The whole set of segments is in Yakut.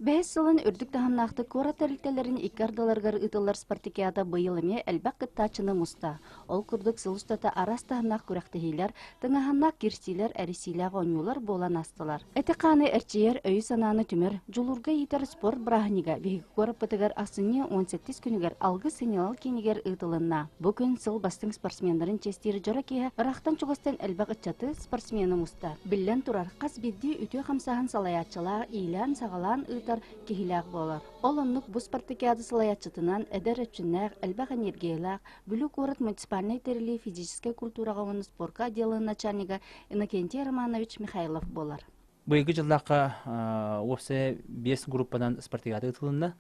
Бэһис сылын үрдүк таһымнаахтык куорат тэрилтэлэрин икки ардыларыгар ыытыллар спартакиада быйыл эмиэ элбэх кыттааччыны муста. Ол курдук сыл устата араас таһымнаах күрэхтэһиилэр, тыҥааһыннаах киирсиилэр, эрийсиилээх оонньуулар буолан аастылар. Эти-хааны эрчийэр, өйү-санааны түмэр, дьулуурга иитэр спорт бырааһынньыга биһиги куораппытыгар ахсынньы 18 күнүгэр Алгыс сынньалаҥ киинигэр ыытылынна. Бу күн сыл бастыҥ спортсменнарын чиэстиир дьоро киэһэ ыраахтан-чугастан элбэх ыччаты, спортсмены муста. Биллэн турар, хас биирдии үтүө хамсааһын салайааччылаах иилээн-саҕалаан ыытар киһилээх буолар. Ол оннук бу спартакиада салайааччытынан эдэр эрчимнээх, элбэх энергиялаах Бүлүү куорат муниципальнай тэрилии физическэй культураҕа уонна спорка отделын начальнига Иннокентий Романович Михайлов буолар. Быйылгы дьыллаахха уопсайа биэс группанан спартакиада ыытылынна.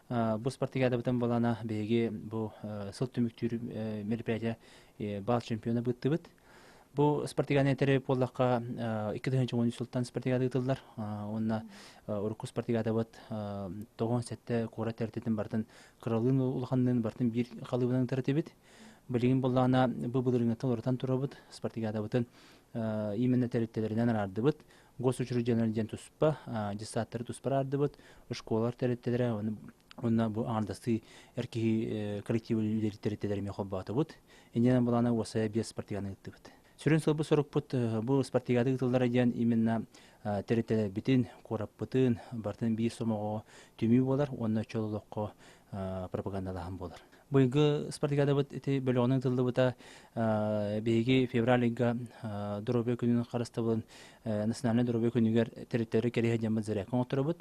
Бу спартакиадабытын балана биһиги бу сыл түмүктүүр мероприятие бал чемпиона быттыбыт. Бу спартакиаданы этэр буоллахха 2013 сылтан спартакиада ыытыллар. Уонна урукку спартакиадабыт 97 куорат тэрилтэтин барытын кыралыын улаханныын барытын биир халыыбынан ыытар этибит. Билигин буоллаҕына бу былырыыҥҥыттан уларытан турабыт. Спартакиадабытын именно тэрилтэлэринэн араардыбыт. Госучреждениелар диэн туспа, десаттары туспа араардыбыт. Школалар тэрилтэлэрэ уонна бу аҥардастыы эр киһи коллектив үлэлиир тэрилтэлэри эмиэ холбоотубут. Иннинэн былаана уосайа биэс спартакиаданы ыыттыбыт. Сүрүн сылбыт сорукпут бу спартакиада ыытыллара диэн именно тэрилтэлэрбитин, куораппытын барытын биир сомоҕо түмүү буолар уонна чөл олоххо пропагандалааһын буолар. Быйылгы спартакиадабыт ити бөлөҕүнэн ыытыллыбыта биһиги февраль ыйга доруобуйа күнүн харыстабылын национальнай доруобуйа күнүгэр тэрилтэлэри кэриэһэ диэммит зарядка оҥотторобут.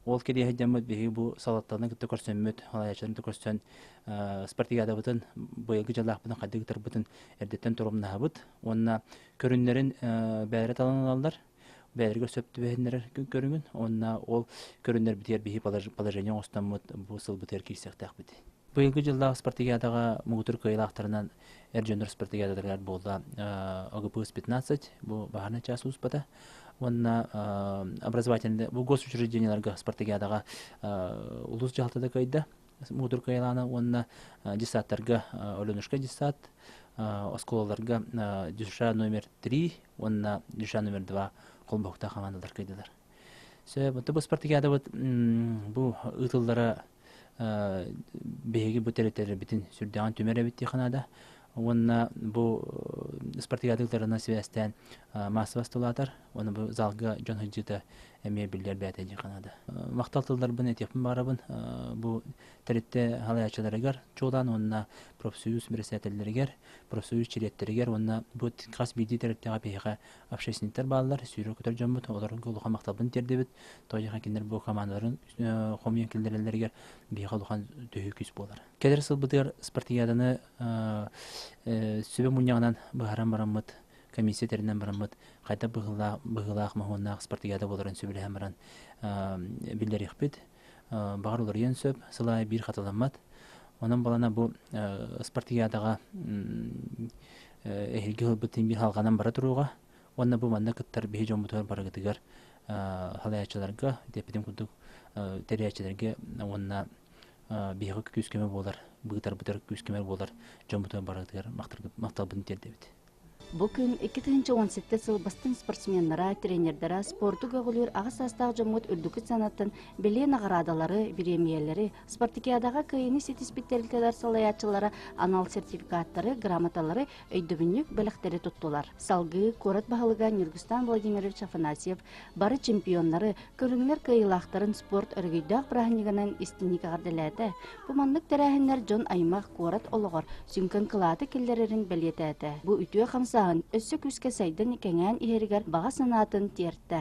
Ол кэриэһэ диэммит биһиги бу салалтаны кытта көрсөммүт, салайааччыларын кытта көрсөн спартакиадабытын быйылгы дьалаахпытын хайдах ыытарбытын эрдэттэн торумнаһабыт уонна көрүннэрин бэйэлэрэ талан ылаллар бэйэлэригэр сөп түбэһиннэрэр көрүҥүн уонна ол көрүннэрбитигэр биһи положение оҥостоммут бу сылбытыгар киирсиэхтээхпит. Быйылгы дьыллаах спартакиадаҕа муҥутуур кыайыылаахтарынан эр дьоннор спартакиадаларыгар буолла ОГПС-15 бу баһаарынай чаас ууспата уонна образовательный бу госучреждениеларга спартакиадаҕа улуус дьаһалтата кыайда муҥутуур кыайыылаана уонна десаттарга Оленушка десат оскуолаларга душа номер 3 уонна душа номер 2 холбоһуктаах хамаандалар кыайдылар. Сөп, бу спартакиадабыт бу ыытыллара биһиги бу тэрилтэлэрбитин сүрдээҕин түмэр эбит диэххэ наада. Уонна бу спартакиадаларынан сибээстээн маассабас тулаатар. Уонна бу залга дьон сылдьыыта эмиэ биллэр бэйэтэ диэххэ наада. Махтал тылларбын этиэхпин баҕарабын бу тэрилтэ салайааччыларыгар чуолаан уонна профсоюз бэрэссэдээтэллэригэр, профсоюз чилиэттэригэр уонна бу хас биирдии тэрилтэҕэ биһиэхэ общественниктар бааллар, сүүрэр-көтөр дьоммут, олорго улахан махталбын тиэрдэбит. Тоҕо диэххэ кинилэр бу хамаандаларын хомуйан киллэрэллэригэр биһиэхэ улахан төһүү күүс буолар. Кэлэр сылбытыгар спартакиаданы сүбэ мунньаҕынан быһааран бараммыт комиссия тэринэн бараммыт хайдах быһыылаах, быһыылаах моһуоннаах спартакиада буоларын сөбүлэһэн баран биллэриэхпит. Баҕар уларыйыан сөп, сыл аайы биир хатыламмат. Онон балана бу спартакиадаҕа эһиилги ылбыт биир халҕанан бара туруоҕа. Уонна бу манна кыттар биһи дьоммутугар барыгытыгар салайааччыларга, эппитим курдук тэрийээччилэргэ уонна биһиэхэ күүс-көмө буолар, быытарбытыгар күүс-көмө буолар дьоммутугар барыгытыгар махталбытын тиэрдэбит. Бу күн 2017 сыл бастыҥ спортсменнара, тренердэрэ, спорду көҕүлүүр аҕа саастаах дьоммут үрдүкү сыанаттан бэлиэ наҕараадалары, бириэмийэлэри, спартакиадаҕа кыайыыны ситиспит тэрилтэлэр салайааччылара анал сертификаттары, грамоталары, өйдөбүнньүк бэлэхтэри туттулар. Салгыы куорат баһылыга Ньургустан Владимирович Афанасьев бары чемпионнары, көрүҥнэр кыайыылаахтарын спорт өрөгөйдөөх бырааһынньыгынан истиҥник эҕэрдэлээтэ. Бу маннык тэрээһиннэр дьон аймах куорат олоҕор сүҥкэн кылааты киллэрэрин бэлиэтээтэ. Бу үтүө хамсааһын өссө күүскэ сайдан кэҥээн иһэригэр баҕа санаатын тиэртэ.